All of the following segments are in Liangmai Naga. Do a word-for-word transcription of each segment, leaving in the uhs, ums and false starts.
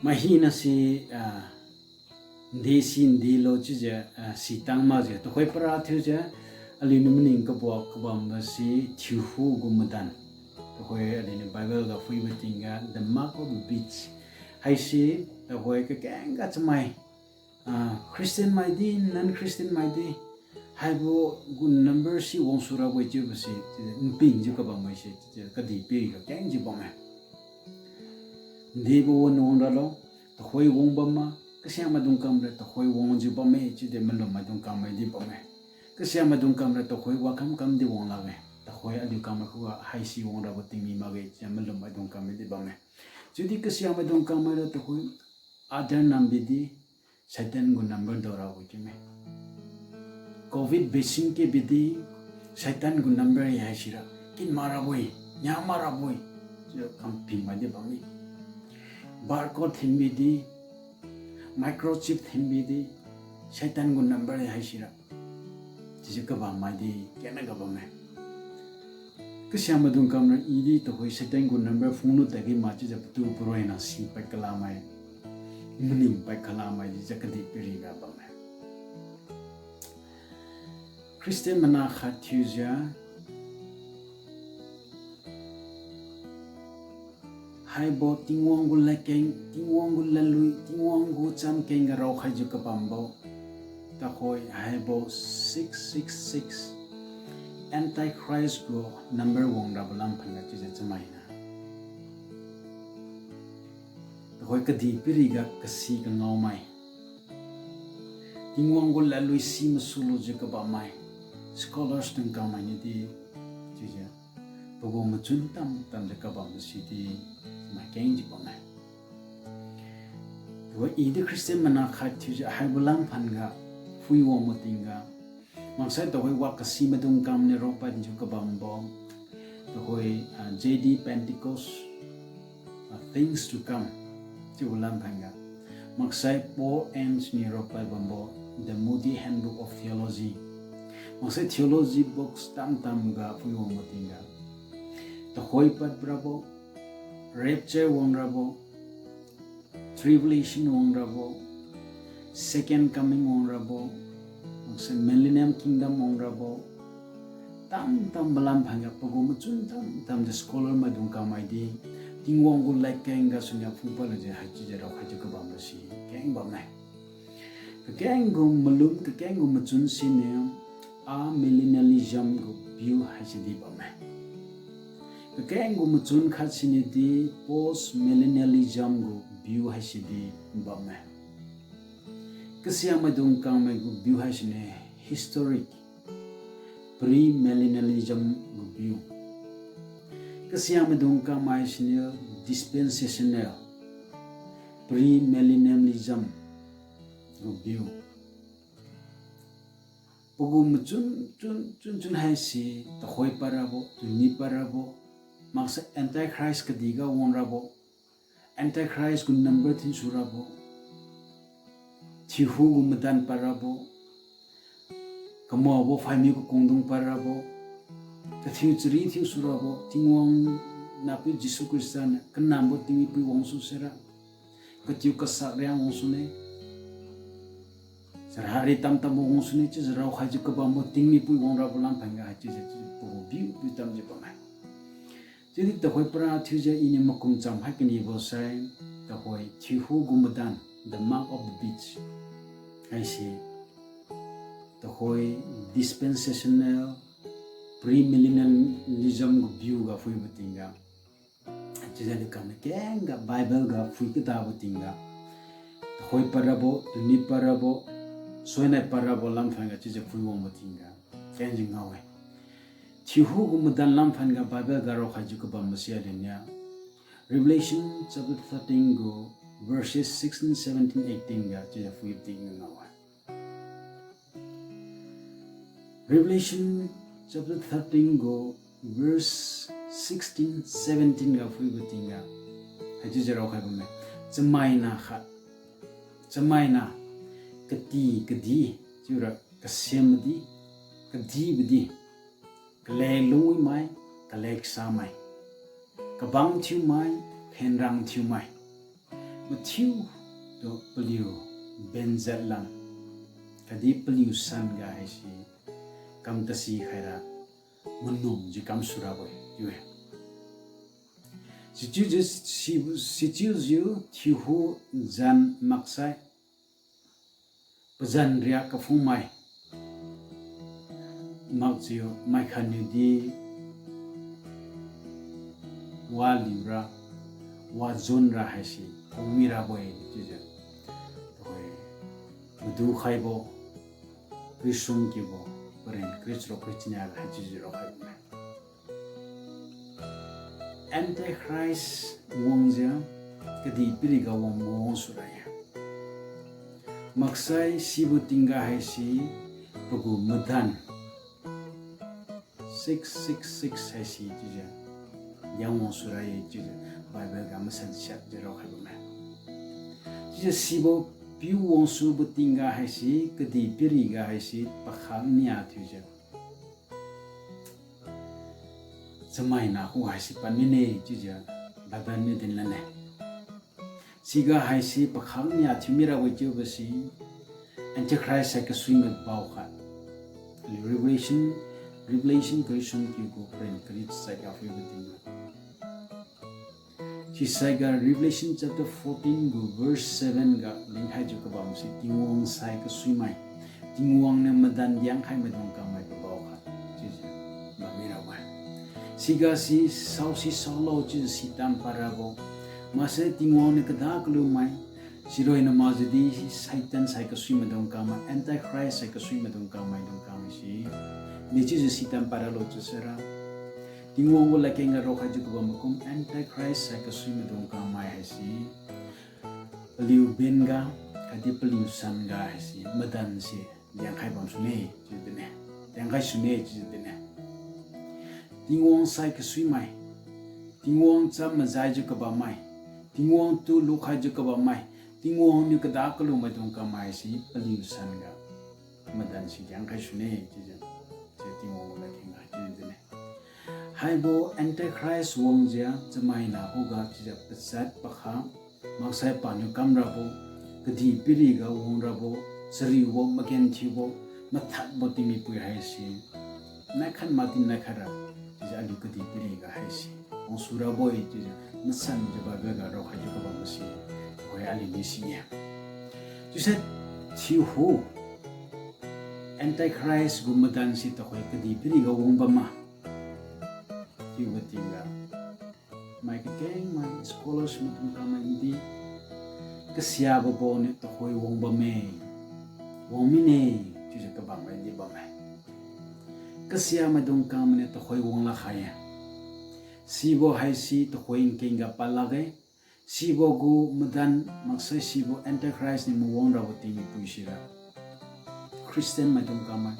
Mai hina si, ah, nde si nde lo chiujiu, ah, sitang makjiu tuhoi para thiujiu, aliuniu maning kabuak kabambo si thiuhu gu madan. Tuhoi aliuniu Bible ga phuibo tingga the mark of the beast. Haise tuhoi kakeng ga chamai, ah, Christian mai di, non-Christian mai di, haibo gu number si wangsu rabo-e chiubo se, npingjiu kabam mai se, kadihpiri ga kengjiu bamme. Ndebo wan wang ralo, tuhoi wang bam ma, kasiamaidung kamra tuhoi wangjiu bamme chiudi malum maidung kammai di bamme. Kasiamaidung kamra tuhoi wakam kam di wang lakge, tuhoi aliu kammai khuga haisi wang rabo tingmi makge chiujiu malum maidung kammai di bamme. Chiudi kasiamaidung kammai ra tuhoi other nam bidi, Satan gu number daorabo chiume. Covid vaccine ke bidi, Satan gu number haisira kin mak rabo-e, nia mak rabo-e chiu kamping mai di bamme. Barcode thin bidi, microchip thin bidi, Satan gu number haisira chiujiu kabam mai di kena ga bamme. Kasiamaidung kamra idi tuhoi Satan gu number phunglu tadgi ma chiujiu patu paroi nang si pad kalamai, maning pad kalamai dijiu kadihpiri ga bamme. Christian mana khat thiujiu haibo Tingwang gu ladkeng, Tingwang gu ladlui, Tingwang gu chamkeng ga raokhaijiu kabambo, tuhoi haibo six six six, Antichrist gu number wang rabo lamphan ga chiujiu chamaina, tuhoi kadihpiri ga kasi kangaomai, Tingwang gu ladlui si masulujiu kabammai, scholars dungkangmai niudi chiujiu pagu machun tam tamjiu kabambo sidi mai kengjiu bamme. Tuhoi idi Christian mana khat thiujiu haibo lamphan ga phui wangbo tingga, maksai tuhoi wa kasi maidung kamniu raopadjiu kabambo, tuhoi, ah, J D Pentecost, ah, Things to Come chiubo lamphan ga, maksai Paul Enns niu raopad bambo The Moody Handbook of Theology, maksai theology books tam tamga phui wangbo tingga, tuhoi pad rabo, rapture wang rabo, tribulation wang rabo, second coming wang rabo, maksai millennium kingdom wang rabo, tam tambo lamphan ga pagu machun tam tamjiu scholar maidung kangmai di, Tingwang gu ladkeng gasuniu phungpadlujiu haichiujiu raokhaijiu kabambo si keng bamme. Kakeng gu malum, kakeng gu machun siniu amillennialism gu view haisidi bamme. Kakeng gu machun khat siniudi postmillennialism gu view haisidi bamme. Kasiamaidung kangmai gu view haisiniu historic premillennialism gu view. Kasiamaidung kangmai siniu dispensational premillennialism gu view. Pagu machun chun chun chun haise tuhoi pad rabo, tuni pad rabo, maksai Antichrist kadihga wang rabo, Antichrist gu number thinsu rabo, thiuhu gu madan pad rabo, kamaobo phaimiu kakungdung pad rabo, kathiu chari thiusu rabo, Tingwang nahpiu Jesu Khrista niu kanambo tingmipui wangsu sira, katiu kasak riang wangsune, chara ri tam tambo wangsune chiujiu raokhaijiu kabambo tingmipui wang rabo lamphan ga haichiujiu chiujiu pagu view view tamjiu bamme. Chiudi tuhoi para thiujiu iniu makumcham hai kanibo sai, tuhoi thiuhu gu madan, the mark of the beast haise, tuhoi dispensational premillennialism gu view ga phuibo tingga, chiujiu aliu kamniu kengga Bible ga phui kadabo tingga, tuhoi pad rabo, tuni pad rabo, soinai pad rabo lamphan ga chiujiu phui wangbo tingga, kengjiu ngao-e. Thiuhu gu madan lamphan ga Bible ga raokhaijiu kabambo si aliuniu Revelation chapter thirteen gu verses sixteen, seventeen, eighteen ga chiujiu phui tingga ngao-e. Revelation chapter thirteen gu verse sixteen, seventeen ga phuibo tingga, haichiujiu raokhai bamme. Chamaina khat, chamaina kati kadi, chiura kasiamdi, kadibodi, kalek lungwimai, kalek kasamai, kabang thiumai, khenrang thiumai, mathiutu paliu benjat lam, khatdi paliu san ga haise kam tasi khaira manumjiu kam surabo-e chiu-e. Sichiujiu, si, sichiujiu thiuhu zan maksai pazan riak kaphungmai makjiu maikhatniudi waliura, wazonra haise phungmirabo-e chiujiu, tuhoi madu khaibo, Christian kiubo, paren Christ rao Christian ga haichiujiu raokhai bamme. Antichrist wangjiu kadihpiriga wang mawang sura-e. Maksai sibo tingga haise pagu madan six six six haise chiujiu yang wang sura-e chiujiu Bible ga masan siakjiu raokhai bamme. Chiujiu sibo piu wangsubo tingga haise kadihpiriga haise pakhak nia thiujiu chamaina khu haise pad mine chiujiu Bible niu dinlanne. Siga haise pakhak nia thiu mirabo-e chiubo si Antichrist hai kasui mabao khat. Revelation, Revelation Christian kiu gu paren kari saiga phuibo tingga, sisaiga Revelation chapter fourteen gu verse seven ga dinkhaijiu kabamse Tingwang sai kasuimai, Tingwang niu madan diangkhai maidung kangmai pabao khat chiujiu bammi rabo-e. Siga si saosi saolo chiujiu sitam parabo, maksai Tingwang niu kada kalumai, siroina makjiudi Satan sai kasui maidung kangmai, Antichrist sai kasui maidung kangmai dung kangmai si, dechiujiu sitam paralo chiusai ra, Tingwang gu ladkeng ga raokhaijiu kabam makum Antichrist sai kasui maidung kangmai haise paliu ben ga, khatdi paliu san ga haise madan se diangkhai bam sune chiu dinne. Diangkhai sune chiu dinne. Tingwang sai kasuimai, Tingwang cham majaijiu kabammai, Tingwang tu lukhaijiu kabammai, Tingwang niu kada kalu maidung kangmai si paliu san ga madan se diangkhai sune chiujiu, chiu Tingwang gu ladkeng ga chiu dinne. Haibo Antichrist wangjiu chamaina khuga chiujiu pachat pakha, maksai paniu kamrabo, kadihpiriga wangrabo, chariubo, magenthiubo, mathadbo tingmipui haise naikhat mati naikhat ra, chiujiu aliu kadihpiriga haise wangsurabo-e chiujiu masanjiu Bible ga raokhaijiu kabambo si, tuhoi aliu ni si-e. Chiusai thiuhu Antichrist gu madan se tuhoi kadihpiriga wang bamma chiubo tingga, mai kakengmai scholars maidung kangmai di kasiaboboniu tuhoi wang bamme, wang mine chiujiu kabammaidi bamme. Kasia maidung kangmainiu tuhoi wang lakha-e. Sibo haise tuhoi nkeng ga pad lakge. Sibo gu madan maksai sibo Antichrist niu mawang rabo tingmipui sira Christian maidung kangmai,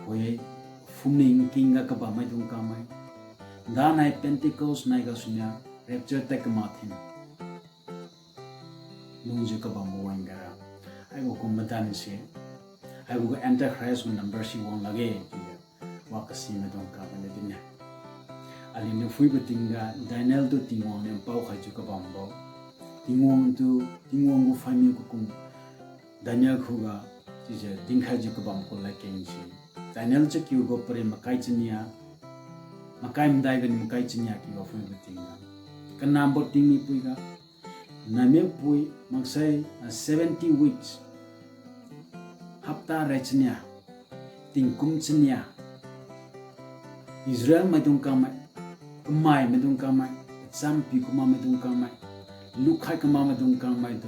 hoi phumling nkeng ga kabam maidung kangmai, danai Pentecost nai gasuniu rapture tad kama thin lungjiu kabambo wan-ga ra, haibo gu madan se, haibo gu Antichrist gu number si wang lakge chiujiu wa kasi maidung kangmainiu dinne. Aliuniu phuibo tingga Daniel tu Tingwang niu npao khaijiu kabambo, Tingwang tu, Tingwang gu phaimiu kakum Daniel khuga chiujiu dinkhaijiu kabam gu ladkeng se, Daniel chakiu gu paren makai chania, makai madai ganiu makai chania kiga phuibo tingga, kanambo tingmipui ga, namiupui maksai, ah, seventy weeks, hapta rai chania, tingkum chania, Israel maidung kangmai, kamai maidung kangmai, champiu kama maidung kangmai, lukhai kama maidung kangmaitu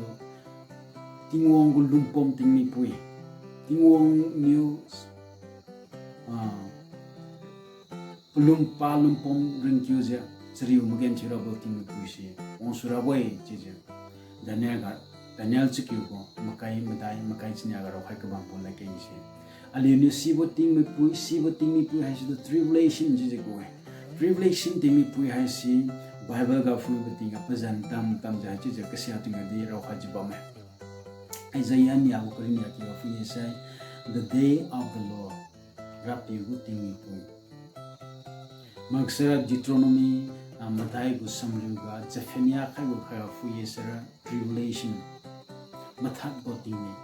Tingwang gu lungpom tingmipui, Tingwang niu, ah, palumpa lungpom ringkiujiu chariu magenthiu rabo tingmipui se wangsu rabo-e chiujiu Daniel ga, Daniel chakiu gu makai madai makai chania ga raokhai kabambo ladkeng se. Aliuniu sibo tingmipui, sibo tingmipui haisitu tribulation chiujiu ku-e. Tribulation tingmipui haise Bible ga phuibo tingga pazan tam tamjiu haichiujiu kasia tingga di raokhaijiu bamme. Isaiah nia gu kariu nia kiga phui-e sai, the day of the Lord, Rapiu gu tingmipui. Maksara Deuteronomy, ah, Mathai gu samriu ga Zephaniah khai gu khai ga phui ye sara tribulation, mathadbo tingmik.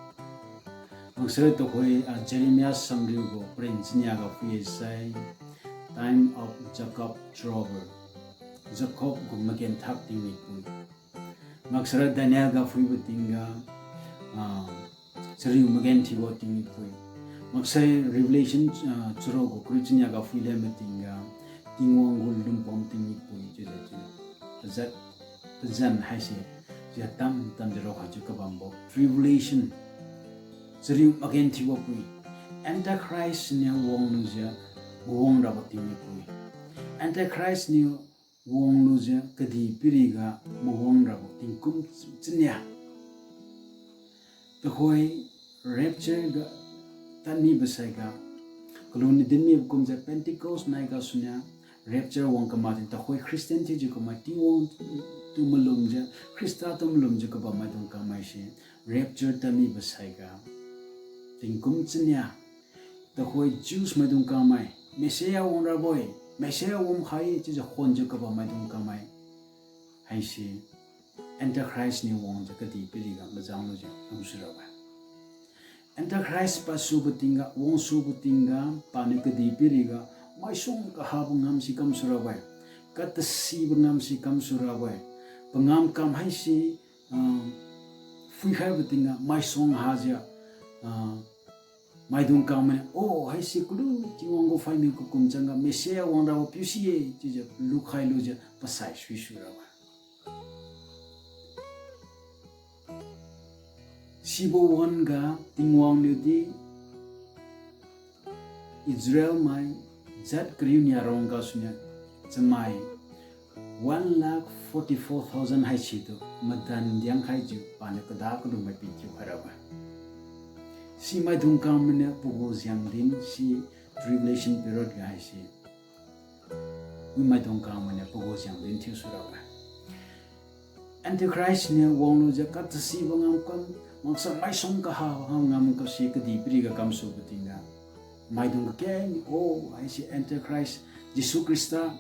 Maksai tuhoi, ah, Jeremiah samriu gu paren chinia ga phui ye sai, time of Jacob trouble. Jacob gu magenthak tingmik pui. Maksara Daniel ga phuibo tingga, ah, chariu magenthiubo tingmik pui. Maksai Revelation, ah, charo gu kariu chinia ga phui lenbo tingga, Tingwang gu lungpom tingmik pui chiujiu chiu. Pazat, pazan haise, chiujiu tam tamjiu raokhaijiu kabambo tribulation. Chariu magenthiubo pui. Antichrist niu wanglujiu mawang rabo tingmik pui. Antichrist niu wanglujiu kadihpiriga mawang rabo tingkum chinia. Tuhoi rapture ga tadmibo saiga, kaluniu dinmibo kumjiu Pentecost nai gasuniu rapture wang kamakjiu tuhoi Christian thiujiu kamai Tingwang tu malumjiu, Khrista tu malumjiu kabammaidung kangmaise rapture tadmibo saiga tingkum chinia. Tuhoi Jews maidung kangmai, Messiah wang rabo-e, Messiah wangkhai-e chiujiu khonjiu kabammaidung kangmai haise Antichrist niu wangjiu kadihpiriga mazanglujiu kamsu rabo-e. Antichrist pasubo tingga, wangsubo tingga, paniu kadihpiriga maisuang kahabo ngamse kamsu rabo-e. Katasibo ngamse kamsu rabo-e. Pangam kam haise, ah, phuikhaibo tingga maisuang hajiu, ah, maidung kangmainiu, oh, haise kalu Tingwang gu phaimiu kakum changga Messiah wang rabo piu si-e chiujiu lukhailujiu pasai suisu rabo-e. Sibo wan-ga Tingwang niudi Israel mai jat kariu nia rong gasuniu chamai one lakh forty-four thousand haisitu madan diangkhaijiu paniu kada kalu mai pithiu khairabo-e. Simaidung kangmainiu pagu jengdin si tribulation period ga haise wimaidung kangmainiu pagu jengdin thiusu rabo-e. Antichrist niu wanglujiu katasibo ngamkam, maksai maisuang kahabo ngamkam si kadihpiriga kamsubo tingga, maidung kakeng, oh, haise Antichrist, Jesu Khrista,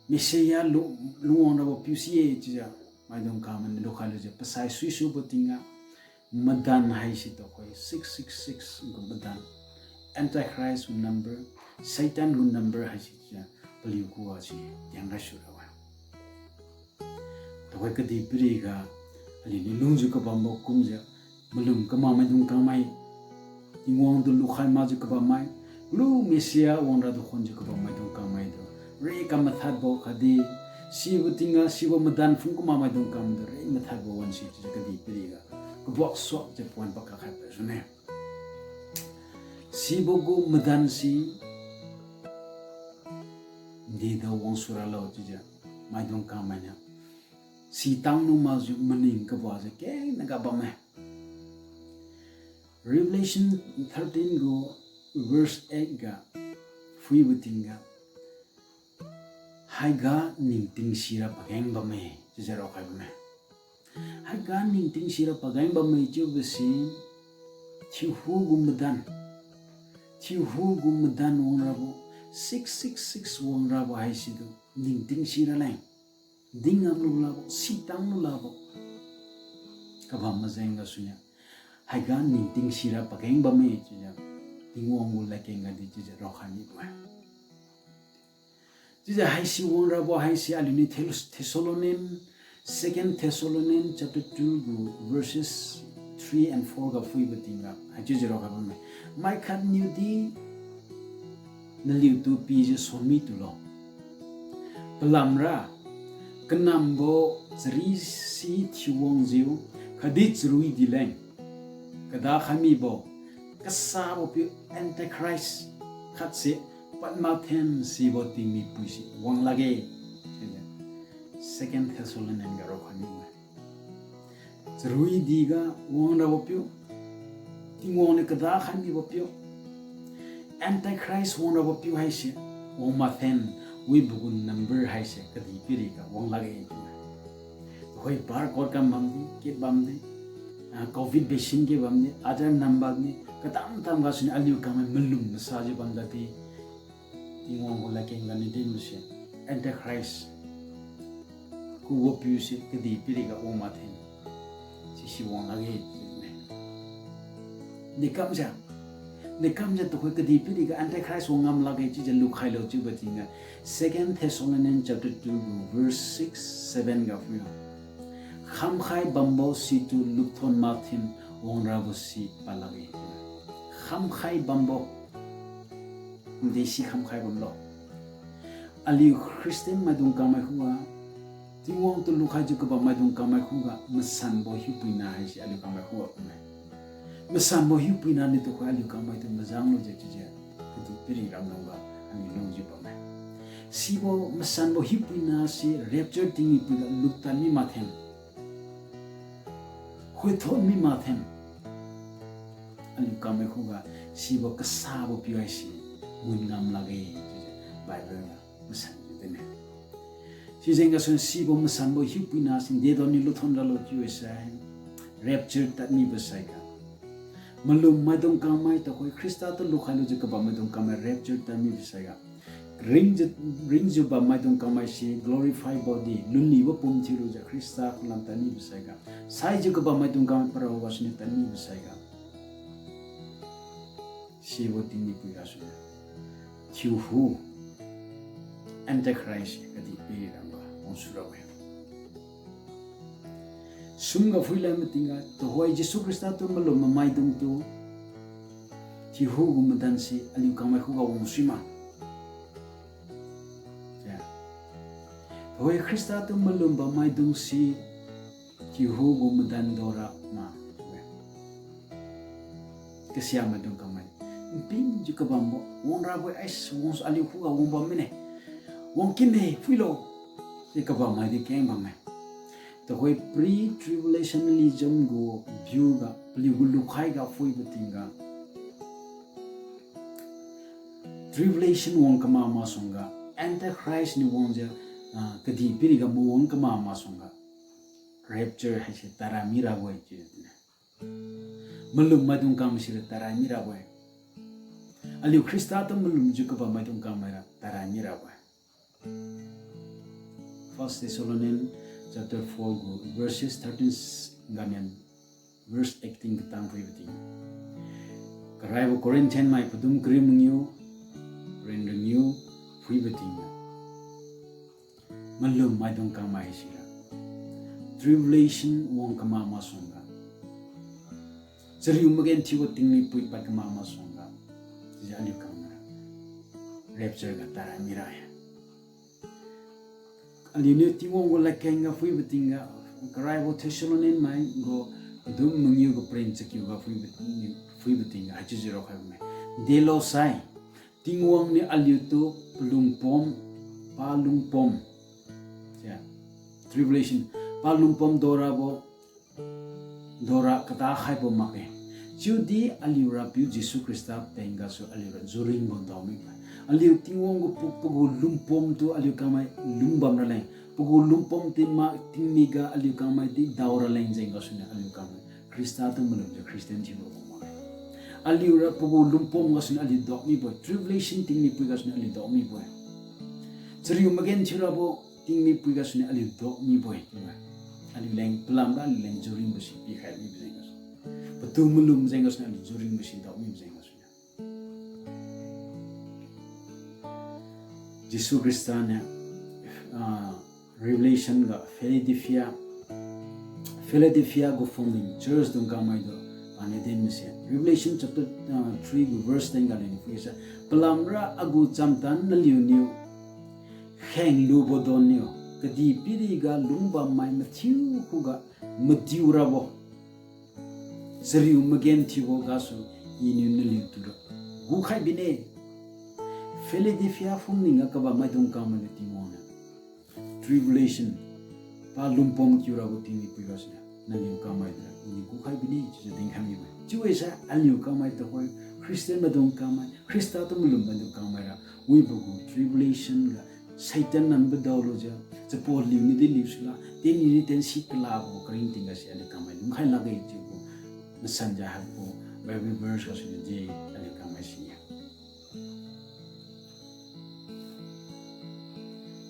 Messiah lu, lungwang rabo piu si-e chiujiu maidung kangmainiu lukhailujiu pasai suisubo tingga, madan haise tuhoi six six six gu madan, Antichrist gu number, Satan gu number haise chiujiu paliu khuga si diangkhaisu rabo-e. Tuhoi kadihpiriga aliuniu lungjiu kabambo kumjiu malum kamakmaidung kangmai, Tingwang tu lukhai makjiu kabammai, lu Messiah wangratu khonjiu kabammaidung kangmaitu re kam mathadbo khatdi, sibo tingga sibo madan phung kamakmaidung kangmaitu re mathadbo wan si chiujiu kadihpiriga kabuak suakjiu point pakakhai pasune. Sibo gu madan si, ndida wangsu ralo chiujiu maidung kangmainiu sitang lu makjiu maning kabuakjiu kengna ga bamme. Revelation thirteen gu verse eight ga phuibo tingga, haiga ningting sira pageng bamme chiujiu raokhai bamme. Haiga ningting sira pageng bamme chiubo si, thiuhu gu madan, thiuhu gu madan wangrabo, six six six wangrabo haisitu ningting sira leng, dingam lu labo, sitang lu labo kabam majeng gasuniu, haiga ningting sira pageng bamme chiujiu Tingwang gu ladkeng gadi chiujiu raokhai mibo-e. Chiujiu haisi wangrabo haise aliuniu Thel-, Thessalonian, Second Thessalonian chapter two gu verses three and four ga phuibo tingga haichiujiu raokhai bamme. Mai khatniudi naliutu pijiu sonmi tulo. Palamra, kanambo chari si thiuwangjiu, khatdi charuidi leng kadakhai mibo, kasabo piu Antichrist khatse padmakthen sibo tingmipui si wang lakge. Second Thessalonian ga raokhai mibo-e. Charuidi ga wangrabo piu, Tingwang niu kadakhai mibo piu, Antichrist wangrabo piu haise, wangmathen, wibo gu number haise kadihpiriga wang lakge chiu-e. Tuhoi barcode kam bamdi, kit bamdi, ah, covid vaccine kit bamdi, Aadhaar number ni katam tam gasuniu aliu kangmai malum masajiu bamdadi, Tingwang gu ladkeng ganiu dinbose, Antichrist kubo piu si kadihpiriga wang mathen, sisi wang lakge chiu-e. Dekamjiu, dekamjiu tuhoi kadihpiriga Antichrist wang ngam lakge chiujiu lukhai lo chiubo tingga, Second Thessalonians chapter two gu verse six, seven ga phuilo. Khamkhai bambo situ lukthon mathen wangrabo si palakge. Khamkhai bambo. Desi khamkhai bamlo. Aliu Christian maidung kangmai khuga, Tingwang tu lukhaijiu kabam maidung kangmai khuga masanbo hiupuina haise aliu kangmai khuga kumme. Masanbo hiupuina niu tuhoi aliu kangmaitu majang lujiu chiujiu, kadihpiri ramlungga aliu lungjiu bamme. Sibo masanbo hiupuina si rapture tingmipuiga luktad mi mathen, khoithon mi mathen, aliu kangmai khuga sibo kasabo piu haise mun ngam lakge chiujiu Bible ga masanjiu dinne. Sijeng gasu sibo masanbo hiupuina si dedon niu luthon ralo chiu-e sai, rapture tadmibo saiga, malum maidung kangmai tuhoi Khrista tu lukhai lujiu kabam maidung kangmai rapture tadmibo saiga, ringjiu, ringjiu bam maidung kangmai si glorified body, lunlibo pum thiulujiu Khrista khulam tadmibo saiga, saijiu kabam maidung kangmai parao gasuniu tadmibo saiga, sibo tingmipui gasuniu thiuhu Antichrist kadihpiri ramga wangsu rabo-e. Sumga phuilan matingga, tuhoi Jesu Khrista tu malum mamaidungtu thiuhu gu madan si aliu kangmai khuga wangsuima. Tuhoi Khrista tu malum bammaidung si thiuhu gu madan dora ma. Kasia maidung kangmai, npinjiu kabambo, wangrabo-e, ais, wangsu aliu khuga wangbam mine, wangkinne, phuilo, chiu kabammaidi keng bamme. Tuhoi pre-tribulationism gu view ga, paliu gu lukhai ga phuibo tingga, tribulation wang kama masuangga, Antichrist niu wangjiu, ah, kadihpiriga mawang kama masuangga, rapture haise tadra mirabo-e chiu-e. Malum maidung kangmai sira tadra mirabo-e. Aliu Khrista tu malumjiu kabam maidung kangmaira tadra mirabo-e. First Thessalonians chapter four gu verses thirteen ganian verse eighteen katang phuibo tingga, karaibo Corinthian mai padum kariu mangiu, ren rangiu phuibo tingga, malum maidung kangmai sira tribulation wang kama masuangga, chariu magenthiubo tingmipui pad kama masuangga, chiujiu aliu kangmai rapture ga tadra mira-e. Aliuniu Tingwang gu ladkeng ga phuibo tingga, karaibo Thessalonian mai gu padum mangiu gu paren chakiu ga phuibo, phuibo tingga haichiujiu raokhai bamme. Delosai, Tingwang niu aliutu palungpom, palungpom, tribulation, palungpom dorabo, dora kata khaibo makge. Chiudi aliu Rapiu Jesu Khrista peng gasu aliura juringbo daomibo-e. Aliu Tingwang gu pa-, pagu lungpom tu aliu kangmai lungbam raleng, pagu lungpom tingma tingmiga aliu kangmai di dao raleng jeng gasuniu aliu kangmai Khrista tu malumjiu Christian thiubo makge. Aliura pagu lungpom gasuniu aliu dok mibo-e, tribulation tingmipui gasuniu aliu dok mibo-e. Chariu magenthiu rabo tingmipui gasuniu aliu dok mibo-e chiu-e. Aliuleng palamra aliuleng juringbo si pikhai mibo jeng gasu, patu malum jeng gasuniu aliu juringbo si dok mibo jeng gasuniu, Jesu Khrista niu, ah, Revelation ga Philadelphia, Philadelphia gu phungning church dung kangmaitu paniu din mase. Revelation chapter, ah, three gu verse ten ga leng phuisa, palamra agu chamtan naliuniu khenglubo donniu kadihpiriga lungbammai mathiu khuga madiu rabo chariu magenthiubo gasu Iniu naliutura gukhai bine. Philadelphia phungning ga kabam maidung kangmai niu Tingwang niu tribulation, palungpom kiurabo tingmipui gasuniu naliu kangmai tura Iniu gukhai bine chiujiu dinkhai mibo-e. Chiubosa aliu kangmai tuhoi Christian maidung kangmai, Khrista tu malum maidung kangmaira wibo gu tribulation ga Satan nanbo daolujiu, chapo liuniu di liu sula, tien niudi tien si kalabo karingting gase aliu kangmai lungkhai lakge chiubo masanjiu haibo Bible verse gasuniu di aliu kangmai si-e.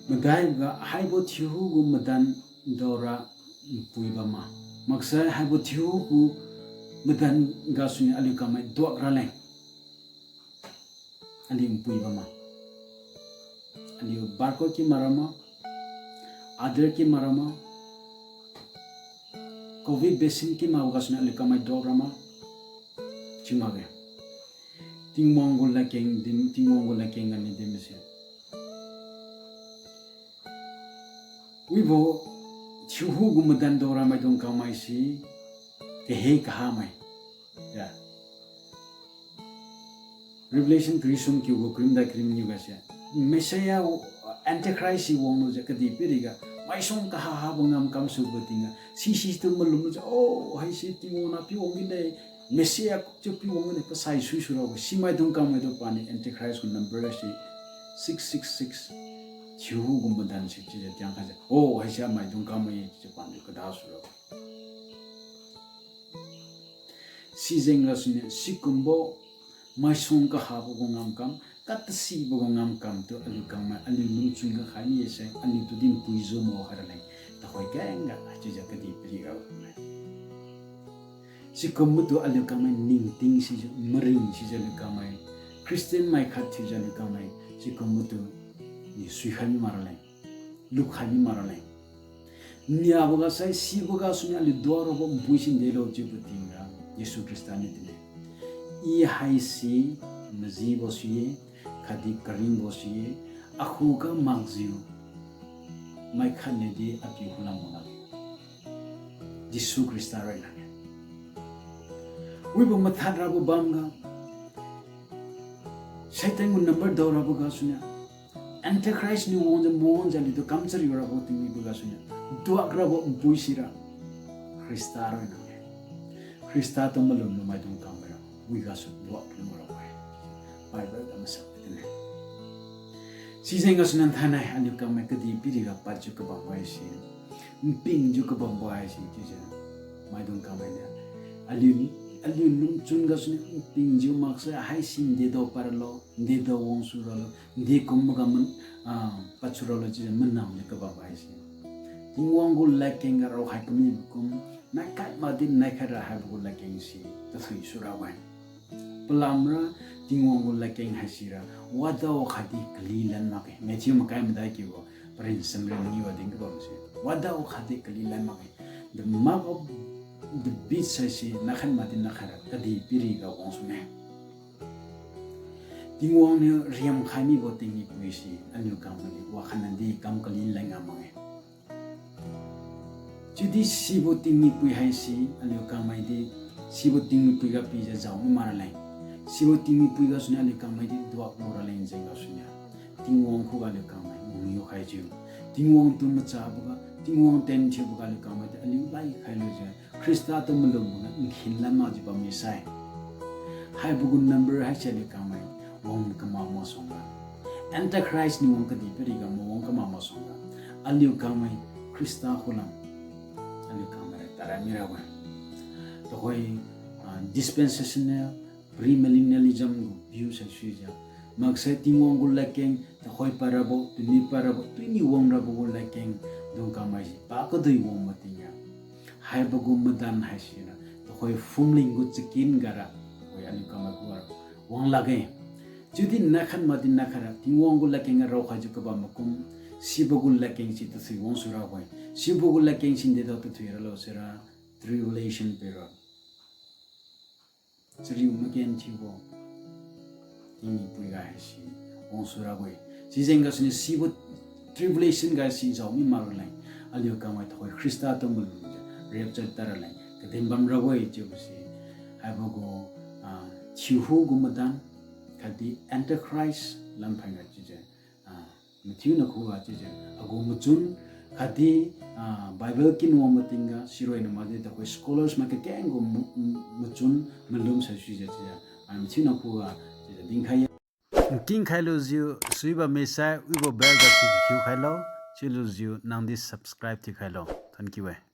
Madaiga haibo thiuhu gu madan daora npui bamma. Maksai haibo thiugu madan gasuniu aliu kangmai duak raleng. Aliu npui bamma. Aliu barcode ki marama. Aadhaar ki marama. Covid vaccine ki mabo gasuniu aliu kangmai duak rama. Chiu makge. Tingwang gu ladkeng din, Tingwang gu ladkeng ganiu dinbose. Wibo thiuhu gu madan daora maidung kangmai si, kahe kahamai. Ya. Revelation karisum kiu gu karimdai karimniu gase, Messiah, Antichrist si wanglujiu kadihpiriga maisuang kaha habo ngamkam subo tingga, sisi tu malumlujiu, oh, haise Tingwang nahpiu wang gide, Messiah chiu piu wang gide, pasai sui surabo, si maidung kangmaitu paniu Antichrist gu number se six six six, thiuhu gu madan se chiujiu tiang khaijiu, oh, haise maidung kangmai chiujiu paniu kada surabo. Sijeng gasuniu sikumbo maisuang kahabo gu ngamkam, katasibo gu ngamkam tu aliu kangmai, aliu lungchun ga khai mi-e sai, aliu tu din puijiu makhai raleng, tuhoi kengga chiujiu kadihpiriga bamme. Sikumbotu aliu kangmai ningting sijiu, maring sijiu aliu kangmai, Christian mai khat thiujiu aliu kangmai, sikumbotu ni suikhai mi mak raleng, lukhai mi mak raleng. Niabo ga sai, sibo gasuniu aliu duak rabo npui si ndelo chiubo tingga, Jesu Khrista niu dinne. I haise majibo si-e, khatdi karingbo si-e, akhuga makjiu, mai khatniudi apiu khulam lakge. Jesu Khrista roi lakge. Wibo mathad rabo bamga, Satan gu number dao rabo gasuniu, Antichrist niu wangjiu mawangjiu aliutu kam chariu rabo tingmibo gasuniu, duak rabo npui sira Khrista roi lakge. Khrista tu malumlu maidung kangmai ra, wi gasu duak lun rabo-e. Bible ga masak dinne. Sijeng gasuniu thainai aliu kangmai kadihpiriga padjiu kabambo haise, npingjiu kabambo haise chiujiu, maidung kangmai niu aliu, aliu lungchun gasuniu npingjiu maksai haise ndedao pad ralo, ndedao wangsu ralo, nde kumboga man, ah, padsu ralo chiujiu manamjiu kabambo haise, Tingwang gu ladkeng ga raokhai kamibo kum, naikhat makdi naikhat ra haibo gu ladkeng si tathui surabo-e. Palamra Tingwang gu ladkeng haisira wadao khatdi kalilan makge. Matthew makai madai kiubo parin samrin mangiu ga din kabamse, wadao khatdi kalilan makge. The mark of the beast haise naikhat makdi naikhat ra kadihpiriga wangsune. Tingwang niu riamkhai mibo tingmipui si aliu kangmaidi wakhatnadi kam kalilan ngam makge. Chiudi sibo tingmipui haise aliu kangmaidi, sibo tingmipui ga pijiu jao mi mak raleng, sibo tingmipui gasuniu aliu kangmaidi duak lu raleng jeng gasuniu, Tingwang khuga aliu kangmai mangiu khaijiu, Tingwang tu machaboga, Tingwang ten thiuboga aliu kangmaidi aliu lai khailujiu, Khrista tu malumboga nkhin lan makjiu bammi sai, haibo gu number haise aliu kangmai wang kamak masuangga, Antichrist niu wang kadihpiriga mawang kamak masuangga, aliu kangmai Khrista khulam aliu kangmai ra tadra mirabo-e. Tuhoi, ah, dispensational premillennialism gu view saisuijiu, maksai Tingwang gu ladkeng tuhoi padrabo, tuni padrabo, tuni wangrabo gu ladkeng dung kangmai si pakadui wangbo tingga, haibo gu madan haisira tuhoi phumling gu chakin gara, hoi aliu kangmai khuga wang lakge. Chiudi naikhat makdi naikhat ra Tingwang gu ladkeng ga raokhaijiu kabambo kum, sibo gu ladkeng si tathui wangsu rabo-e. Sibo gu ladkeng si ndedao tathui ralo sira tribulation period, chariu maken thiubo tingmipui ga haise wangsu rabo-e. Sijeng gasuniu sibo tribulation ga si jao mi mak raleng, aliu kangmai tuhoi Khrista tu malumjiu rapture tad raleng kadin bam rabo-e chiubo si, haibo gu, ah, thiuhu gu madan khatdi Antichrist lamphan ga chiujiu, ah, mathiuna khuga chiujiu agu machun khatdi, ah, Bible kinwang matingga siroina makdi tuhoi scholars mai kakeng gu ma-, machun malum saisuijiu chiujiu, ah, mathiuna khuga chiujiu dinkhai-e. Nking khailujiu suibammai sai wibo bell ga thiu khailo, chiulujiu nangdi subscribe thiukhailo. Thank you-e.